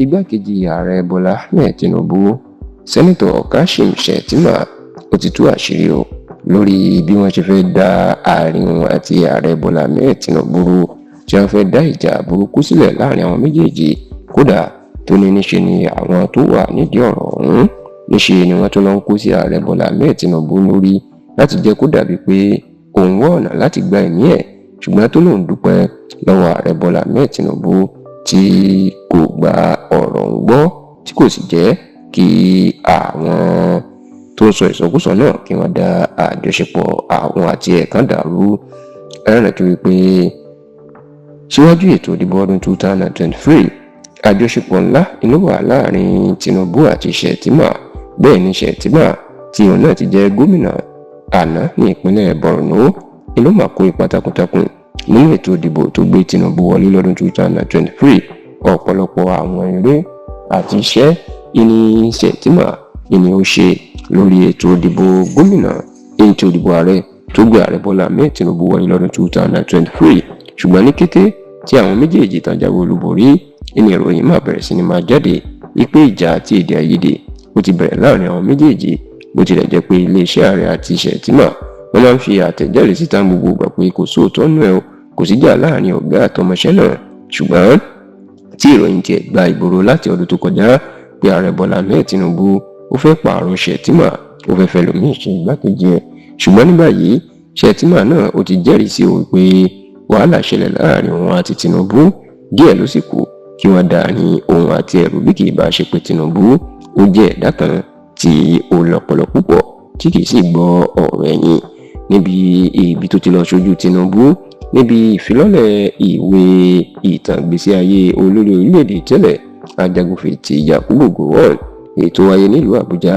Igbákejì Ààrẹ Bọ́lá Ahmed Tinubu, Sẹ́nitọ̀ Kashim Shettima, ó ti tú àṣírí o lórí bí wọ́n ṣe fẹ́ da àárín òun àti Ààrẹ Bọ́lá Ahmed Tinubu rú, tí wọ́n fẹ́ dá ìjà burúkú sílẹ̀ láàrin àwọn méjèèjì. Kódà, tó ní níṣe ni àwọn tó wà nídìí ọ̀rọ̀ ọ̀hún, níṣe ni wọ́n tún lọ ń kó sí Ààrẹ Bọ́lá Ahmed Tinubu lórí láti jẹ́ kó dàbí pé òun wá ọ̀nà láti gba ẹ̀mí ẹ̀, ṣùgbọ́n tó lóun dúpẹ́ lọ́wọ́ Ààrẹ Bọ́lá Ahmed Tinubu tí kò gba ọ̀rọ̀ ń gbọ́, tí kò sì jẹ́ kí àwọn tó ń sọ ìsọkúsọ náà kí wọ́n dá àjọṣepọ̀ àwọn àti ẹ̀kan dàrú. Ẹ rántí wípé síwájú ètò ìdìbò ọdún 2023, àjọṣepọ̀ ńlá inú wà láàrin Tinubu àti Shettima. Bẹ́ẹ̀ ni Shettima, tí òun náà ti jẹ́ gómìnà àná ní ìpínlẹ̀ Borno, inú mà kó ipa takuntakun nínú ètò ìdìbò tó gbé Tinubu wọlé lọ́dún 2023. Ọ̀pọ̀lọpọ̀ àwọn eré àti iṣẹ́ ìní Shettima ìní ó ṣe lórí ètò ìdìbò gómìnà, ètò ìdìbò ààrẹ tó gbé Ààrẹ Bọ́lá Ahmed Tinubu wọlé lọ́dún 2023. Ṣùgbọ́n ní kété tí àwọn méjèèjì tán jáwé olúborí, ìní ìròyìn máa bẹ̀rẹ̀ sí ni máa jáde wípé ìjà àti èdè àìyedè ó ti bẹ̀rẹ̀ láàrin àwọn méjèèjì, bó tilẹ̀ jẹ́ pé iléeṣẹ́ ààrẹ àti Shettima, wọ́n máa ń fi àtẹ̀jáde síta gbogbo ìgbà pé kò sóòótọ́ nù ẹ̀ o, kò síjà láàrin ọ̀gá àtọmọṣẹ́ náà. Ṣùgbọ́n tí ìròyìn tiẹ̀ gba ìgboro láti ọdún tó kọjá pé Ààrẹ Bọ́lá Ahmed Tinubu ó fẹ́ pààrọ̀ Shettima, ó fẹ́ fẹ́ lòmíì ṣe igbákejì ẹ̀. Ṣùgbọ́n ní báyìí, Shettima náà ó ti jẹ́rìí sí òun pé wàhálà ṣẹlẹ̀ láàrin òun àti Tinubu. Díẹ̀ ló sì kù kí wọ́n dá ní òun àti ẹ̀rù, bí kì í bá ṣe pé Tinubu ó jẹ́ ẹ̀dá kan tí ó lọ́pọlọ púpọ̀, tí kì í sì gbọ́ ọ̀rọ̀ ẹ̀yìn. Níbi ibi tó ti lọ ṣojú Tinubu níbi ìfilọ́lẹ̀ ìwé ìtàn ìgbésí ayé olórí orílẹ̀-èdè tẹ́lẹ̀, ajagunfẹ̀yìntì Yakubu Gowon, èyí tó wáyé nílùú Àbújá,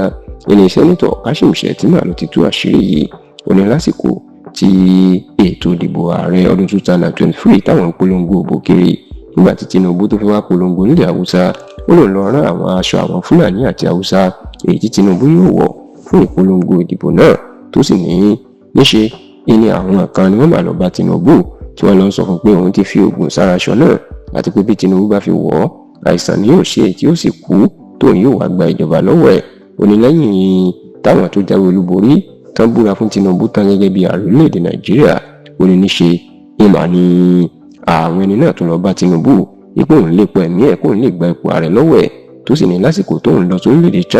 ẹni Sẹ́nitọ̀ Kashim Shettima ló ti tú àṣírí yìí. Ó ní lásìkò tí ètò ìdìbò ààrẹ ọdún 2023 táwọn ń polongo òbò kiri, nígbà tí Tinubu tó fi wá polongo nílẹ̀ Haúsá, ó lòun lọ rán àwọn aṣọ àwọn Fúlàní àti Haúsá èyí tí Tinubu yóò wọ̀ fún ìpolongo ìdìbò náà, tó sì ní níṣe ní àwọn kan ni wọ́n máa lọ bá Tinubu, tí wọ́n lọ sọ fún pé òun ti fi oògùn sára aṣọ náà, àti pé bí Tinubu bá fi wọ̀ ọ́, àìsàn ni yóò ṣe tí ó sì kú, tóun yóò wá gba ìjọba lọ́wọ́ ẹ̀. Ó ní lẹ́yìn táwọn tó jáwé olúborí tán búra fún Tinubu tán gẹ́gẹ́ bí ààrẹ orílẹ̀-èdè Nàìjíríà, ó ní níṣe ìmà ní àwọn ẹni náà tún lọ bá Tinubu ipò òun lè pọ̀ ẹ̀mí ẹ̀, kóun lè gba ipò ààrẹ lọ́wọ́ ẹ̀, tó sì ní lásìkò tóun lọ sórílẹ̀-èdè China.